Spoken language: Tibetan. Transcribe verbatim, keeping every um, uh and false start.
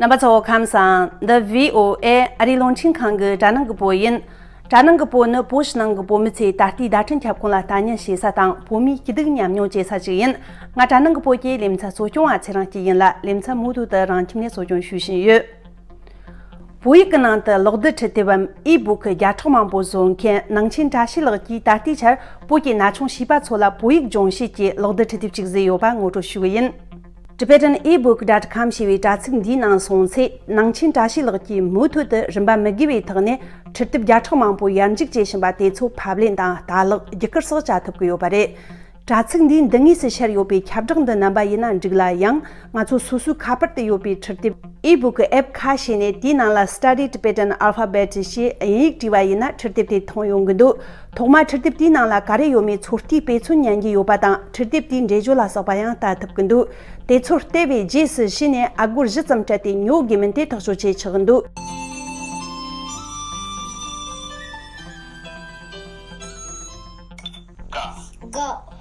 རྣམ་པ་ཚོ་ཁམས་བཟང་། འདི་བྷི་ཨོ་ཨེ་ཨ་རིའི་རླུང་འཕྲིན་ཁང་གི་དྲ་ནང་གི་བོད་ཡིན། དྲ་ནང་གི་བོད་ནི་བོད་ཕྱི་ནང་གི་བོད་མི་ཚོས་ད་ལྟའི་བརྡ་འཕྲིན་ཁྱབ་ཁོངས་ལ་ལྟ་ཉན་བྱེད་ས་དང་བོད་མིའི་སྐྱིད་སྡུག་མཉམ་མྱོང་བྱེད་ས་ཞིག་ཡིན། ང་དྲ་ནང་གི་བོད་ཀྱི་ལེ་ཚན་གཙོ་སྐྱོང་བ་ཚེ་རིང་སྐྱིད་ཡིན་ལ། ལེ་ཚན་མུ་མཐུད་དུ་རང་ཁྱིམ་ནས་གཙོ་སྐྱོང་ཞུ་བཞིན་ཡོད། བོད་ཡིག་གི་ནང་དུ་ཀློག་བསྡུར་འཕྲུལ་དེབ་བམ་ཨི་བུག་བརྒྱ་ཕྲག་མང་པོ་བཟོ་མཁན་ནང་ཆེན་བཀྲ་ཤིས་ལགས་ཀྱིས་ད་ལྟའི་ཆར་བོད་ཀྱི་ན་ཆུང་བྱིས་པ་ཚོ་ལ་བོད་ཡིག་སྦྱོང་བྱེད་ཀྱི་ཀློག་བསྡུར་འཕྲུལ་དེབ་ཅིག་བཟོས་ཡོད་པ་ངོ་སྤྲོད་ཞུ་གི་ཡིན། Tibetan ebook dot com ཞེས་པའི་དྲ་ཚིགས་འདིའི་ནང་སོང་ཚེ་ནང་ཆེན་བཀྲ་ཤིས་ལགས་ཀྱིས་མུ་མཐུད་དུ་རིན་པ་མི་དགོས་པའི་ཐོག་ནས་འཕྲུལ་དེབ་བརྒྱ་ཕྲག་མང་པོ་ཡར་འཇུག་བྱེད་བཞིན་པ་དེ་ཚོ་ཕབ་ལེན་དང་ལྟ་ཀློག་བརྒྱུད་སྐུར་སོགས་བྱ་ཐུབ་ཀྱི་ཡོད་པ་རེད། དྲ་ཚིགས་འདིའི་མདུན་ངོས་སུ་ཤར་ཡོད་པའི་ཁྱབ་བསྒྲགས་འདི་རྣམ་པ་ཡིན་ན་འགྲིག་ལ། ཡང་ང་ཚོ་སོ་སོའི་ཁ་པར་དུ་ཡོད་པའི་འཕྲུལ་དེབ་ebook app ཁ་ཕྱེ་ནས་དེའི་ནང་ལ་Study Tibetan Alphabet ཞེས་དབྱིན་ཡིག་བྲིས་པ་ཡིན་ན་འཕྲུལ་དེབ་དེ་མཐོང་ཡོང་གི་འདུག་ཐོག་མར་འཕྲུལ་དེབ་དེའི་ནང་ལ་ག་རེ་ཡོད་མེད་ཚོད་ལྟའི་དཔེ་མཚོན་ཉན་རྒྱུ་ཡོད་པ་དང་། འཕྲུལ་དེབ་དེའི་འགྲེལ་བརྗོད་ལ་སོགས་པ་ཡང་ལྟ་ཐུབ་ཀྱི་འདུག་དེ་ཚོ་བལྟས་པའི་རྗེས་སུ་གཞི་ནས་ཨ་སྒོར་བཞི་ཙམ་སྤྲད་དེ་ཉོ་དགོས་མིན་དེ་ཐག་གཅོད་བྱེད་ཆོག་གི་འདུག་ཀ